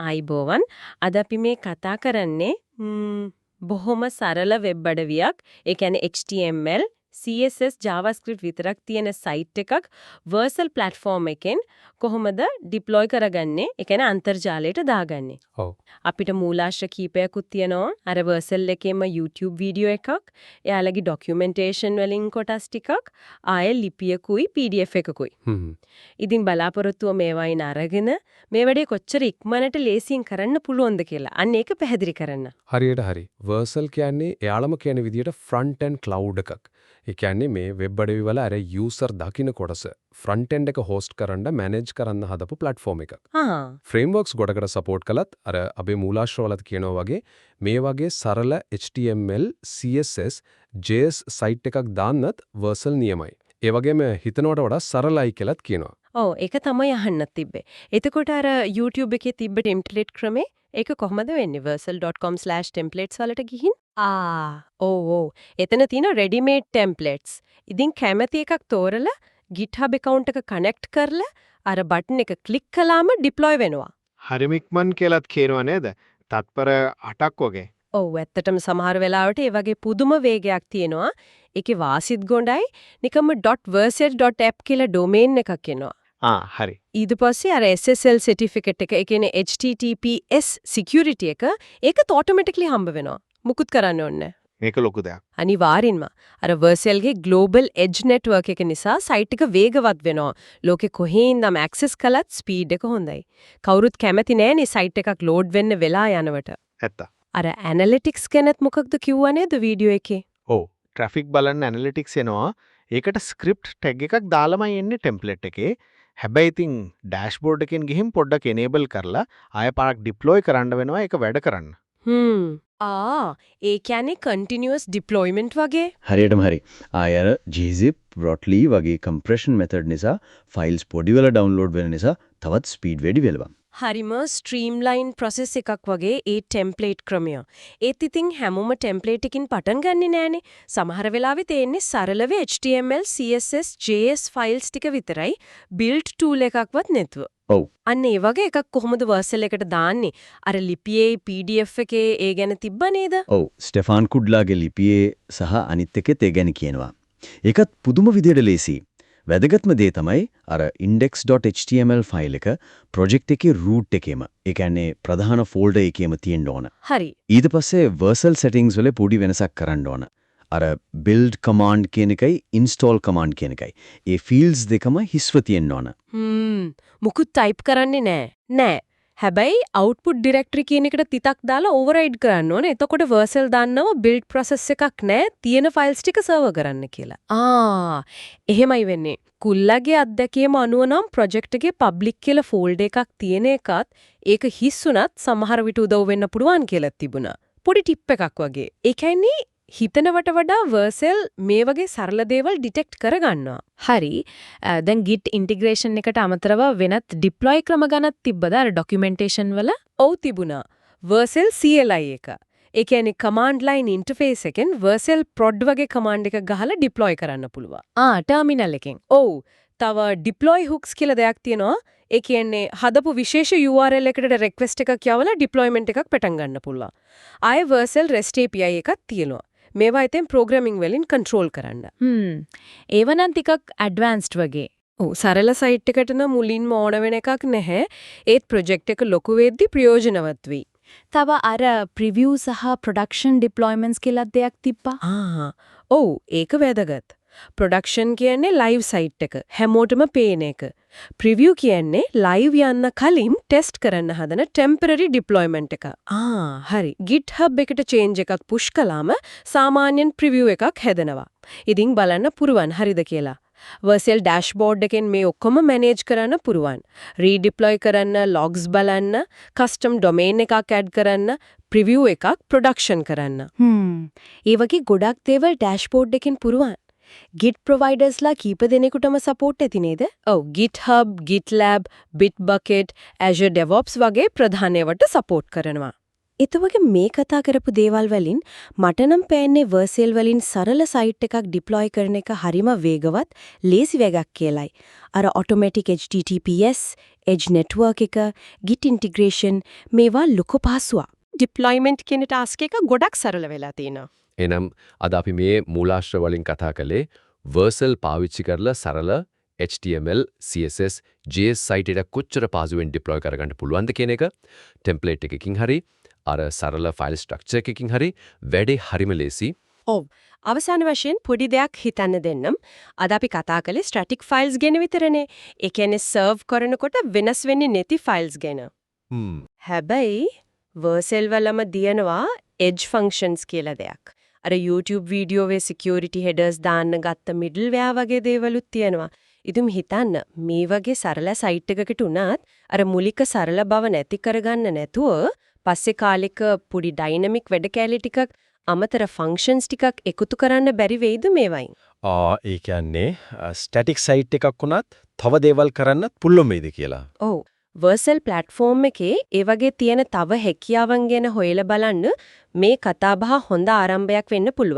ආයිබෝවන්. අද අපි මේ කතා කරන්නේ බොහොම සරල වෙබ් අඩවියක්. ඒ කියන්නේ HTML, CSS, JavaScript විතරක් තියෙන සයිට් එකක් Vercel platform එකෙන් කොහොමද ඩිප්ලොයි කරගන්නේ? ඒ කියන්නේ අන්තර්ජාලයට දාගන්නේ. අපිට මූලාශ්‍ර කීපයකුත් තියෙනවා. අර Vercel එකේම YouTube video එකක්, එයාලගේ ඩොකියුමන්ටේෂන් වලින් කොටස් ටිකක්, ආයෙ ලිපියකුයි PDF එකකුයි. ඉතින් බලාපොරොත්තුව මේවයින් අරගෙන මේ වැඩේ කොච්චර ඉක්මනට ලේසියෙන් කරන්න පුළුවන්ද කියලා. අන්න ඒක පැහැදිලි කරන්න. හරියට හරි. Vercel කියන්නේ එයාලම කියන විදියට front end cloud එකක්. ඒ කියන්නේ මේ වෙබ් අඩවි වල අර user දකින කොටස front end එක host කරන්න, manage කරන්න හදපු platform එකක්. Frameworks ගොඩකට support කළත් අර අපේ මූලාශ්‍රවලත් කියනවා වගේ මේ වගේ සරල HTML, CSS, JS site එකක් දාන්නත් Vercel නියමයි. ඒ වගේම හිතනවට වඩා සරලයි කියලාත් කියනවා. ඔව්, ඒක තමයි අහන්න තිබ්බේ. එතකොට අර YouTube එකේ තිබ්බ ටෙම්ප්ලේට් ක්‍රමේ ඒක කොහොමද වෙන්නේ? vercel.com/templates වලට ගිහින් ආ ඔව් ඔව් එතන තියෙන රෙඩි මේඩ් ටෙම්ප්ලේට්ස්. ඉතින් කැමති එකක් තෝරලා GitHub account එක කනෙක්ට් කරලා අර බටන් එක ක්ලික් කළාම ඩිප්ලොයි වෙනවා. හරිම ඉක්මන් කියලාත් කියනවා නේද? තත්පර 8ක් වගේ. ඔව්, ඇත්තටම සමහර වෙලාවට ඒ වගේ පුදුම වේගයක් තියෙනවා. ඒකේ වාසිත් ගොඩයි. නිකම්ම .vercel.app කියලා ඩොමේන් එකක් එනවා. ආ හරි. ඊට පස්සේ අර SSL certificate එක, ඒ කියන්නේ HTTPS security එක, ඒකත් ඔටෝමැටිකලි හම්බ වෙනවා. මුකුත් කරන්න ඕනේ නෑ. මේක ලොකු දෙයක්. අනිවාර්යෙන්ම. අර Vercelගේ Global Edge Network එක නිසා සයිට් එක වේගවත් වෙනවා. ලෝකෙ කොහේ ඉඳන්ම ඇක්සස් කළත් ස්පීඩ් එක හොඳයි. කවුරුත් කැමති නෑනේ සයිට් එකක් ලෝඩ් වෙන්න වෙලා යනවට. ඇත්ත. අර ඇනලිටික්ස් ගැනත් මොකක්ද කිව්වා නේද වීඩියෝ එකේ? ඔව්. ට්‍රැෆික් බලන්න ඇනලිටික්ස් එනවා. ඒකට ස්ක්‍රිප්ට් ටැග් එකක් දාලාමයි එන්නේ ටෙම්ප්ලේට් එකේ. හැබැයි ඉතින් ඩෑෂ්බෝඩ් එකෙන් ගිහින් පොඩ්ඩක් එනේබල් කරලා ආය පාරක් ඩිප්ලොයි කරන්න වෙනවා ඒක වැඩ කරන්න. ආ ඒ කියන්නේ කන්ටිනියුઅස් ඩිප්ලොයිමන්ට් වගේ. හරියටම හරි. ආය අර gzip, Brotli වගේ කම්ප්‍රෙෂන් මෙතඩ් නිසා ෆයිල්ස් පොඩි වෙලා ඩවුන්ලෝඩ් වෙන නිසා තවත් ස්පීඩ් වැඩි වෙනවා. හරිම ස්ට්‍රීම්ලයින් ප්‍රොසෙස් එකක් වගේ ඒ ටෙම්ප්ලේට් ක්‍රමය. ඒත් ඉතින් හැමෝම ටෙම්ප්ලේට් එකකින් පටන් ගන්නෙ නෑනේ. සමහර වෙලාවෙ තේන්නේ සරලව HTML, CSS, JS files ටික විතරයි, බිල්ඩ් ටූල් එකක්වත් නැතුව. අන්න ඒ වගේ එකක් කොහොමද Vercel එකට දාන්නේ? අර ලිපියේ PDF එකේ ඒ ගැන තිබ්බ නේද? ඔව්, ස්ටෙෆාන් කුඩ්ලාගේ ලිපියේ සහ අනිත් එකෙත් ඒ ගැන කියනවා. ඒකත් පුදුම විදියට ලේසි. වැදගත්ම දේ තමයි අර index.html file එක ප්‍රොජෙක්ට් එකේ රූට් එකේම, ඒ කියන්නේ ප්‍රධාන ෆෝල්ඩර් එකේම තියෙන්න ඕන. ඊට පස්සේ Vercel settings වල පොඩි වෙනසක් කරන්න ඕන. අර build command කියන එකයි install command කියන එකයි. ඒ fields දෙකම හිස්ව තියෙන්න ඕන. මුකුත් ටයිප් කරන්නේ නෑ. නෑ. හැබැයි output directory කියන එකට තිතක් දාලා override කරන්න ඕනේ. එතකොට Vercel දන්නවා build process එකක් නෑ, තියෙන files ටික සර්වර් කරන්න කියලා. ආ එහෙමයි වෙන්නේ. කුල්ලාගේ අත්දැකීම අනුව නම් ප්‍රොජෙක්ට් එකේ public කියලා ෆෝල්ඩර් එකක් තියෙන එකත් ඒක හිස් වුණත් සමහර විට උදව් වෙන්න පුළුවන් කියලා තිබුණා. පොඩි ටිප් එකක් වගේ. ඒ කියන්නේ හිතනවට වඩා Vercel මේ වගේ සරල දේවල් ඩිටෙක්ට් කරගන්නවා. හරි. දැන් Git integration එකට අමතරව වෙනත් ඩිප්ලොයි ක්‍රම ගැනත් තිබ්බද අර ඩොකියුමන්ටේෂන් වල? ඔව්, තිබුණා. Vercel CLI එක. ඒ කියන්නේ command line interface එකෙන් Vercel prod වගේ command එකක් ගහලා deploy කරන්න පුළුවන්. ආ ටර්මිනල් එකෙන්. ඔව්. තව deploy hooks කියලා දෙයක් තියෙනවා. ඒ කියන්නේ හදපු විශේෂ URL එකට request එකක් යවලා deployment එකක් පටන් ගන්න පුළුවන්. ආයේ Vercel REST API එකක් තියෙනවා. මේවා ඉතින් programming වලින් control කරන්න. ඒව නම් ටිකක් ඇඩ්වාන්ස්ඩ් වගේ. ඔව්, සරල සයිට් එකට නම් මුලින්ම ඕන වෙන එකක් නැහැ. ඒත් ප්‍රොජෙක්ට් එක ලොකු වෙද්දි ප්‍රයෝජනවත් වෙයි. තව අර ප්‍රිවිව් සහ ප්‍රොඩක්ෂන් ඩිප්ලොයිමන්ට්ස් කියලා දෙයක් තිබ්බා. ආ ඔව්, ඒක වැදගත්. ප්‍රොඩක්ෂන් කියන්නේ ලයිව් සයිට් එක, හැමෝටම පේන එක. ප්‍රිවිව් කියන්නේ ලයිව් යන්න කලින් ටෙස්ට් කරන්න හදන ටෙම්පරරි ඩිප්ලොයිමන්ට් එක. ආ හරි. GitHub එකට චේන්ජ් එකක් පුෂ් කළාම සාමාන්‍යයෙන් ප්‍රිවිව් එකක් හැදෙනවා. ඉතින් බලන්න පුරුවන් හරිද කියලා. Vercel dashboard එකෙන් මේ ඔක්කොම මැනේජ් කරන්න පුරුවන්. රීඩිප්ලොයි කරන්න, logs බලන්න, කස්ටම් ඩොමේන් එකක් ඇඩ් කරන්න, ප්‍රිවිව් එකක් ප්‍රොඩක්ෂන් කරන්න. ඒ වගේ ගොඩක් දේවල් ඩෑෂ්බෝඩ් එකෙන් පුරුවන්. Git providersලා කීප දෙනෙකුටම සපෝට් ඇති නේද? ඔව්, GitHub, GitLab, Bitbucket, Azure DevOps වගේ ප්‍රධාන ඒවාට සපෝට් කරනවා. එතකොට මේ කතා කරපු දේවල් වලින් මට නම් පේන්නේ Vercel වලින් සරල සයිට් එකක් ඩිප්ලොයි කරන එක හරිම වේගවත් ලේසි වැඩක් කියලයි. අර ඔටෝමැටික් HTTPS, Edge network එක, Git integration මේවා ලොකු පහසුවක්. ඩිප්ලොයිමන්ට් කියන ටාස්ක් එක ගොඩක් සරල වෙලා තියෙනවා. එහෙනම් අද අපි මේ මූලාශ්‍ර වලින් කතා කළේ Vercel පාවිච්චි කරලා සරල HTML, CSS, JS site එකක් කොච්චර පහසුවෙන් ඩිප්ලොයි කරගන්න පුළුවන්ද කියන එක. ටෙම්ප්ලේට් එකකින් හරි අර සරල ෆයිල් ස්ට්‍රක්චර් එකකින් හරි වැඩේ හරිම ලේසි. ඔව්. අවසාන වශයෙන් පොඩි දෙයක් හිතන්න දෙන්නම්. අද අපි කතා කළේ ස්ටැටික් ෆයිල්ස් ගැන විතරනේ. ඒ කියන්නේ සර්ව් කරනකොට වෙනස් වෙන්නේ නැති ෆයිල්ස් ගැන. හැබැයි Vercel වලම තියෙනවා edge functions කියලා දෙයක්. අර YouTube video වේ security headers දාන්න ගත්ත middleware වගේ දේවලුත් තියෙනවා. ඉතින් හිතන්න, මේ වගේ සරල සයිට් එකකට උනත් අර මූලික සරල බව නැති කරගන්න නැතුව පස්සේ කාලෙක පොඩි ඩයිනමික් වැඩ කැලි ටිකක්, අමතර ෆන්ක්ෂන්ස් ටිකක් එකතු කරන්න බැරි වෙයිද මේවයින්? ආ, ඒ කියන්නේ ස්ටැටික් සයිට් එකක් වුණත් තව දේවල් කරන්නත් පුළුවන් වෙයිද කියලා. ඔව්. Vercel platform එකේ ඒ වගේ තියෙන තව හැකියාවන් ගැන හොයලා බලන්න මේ කතාබහ හොඳ ආරම්භයක් වෙන්න පුළුවන්.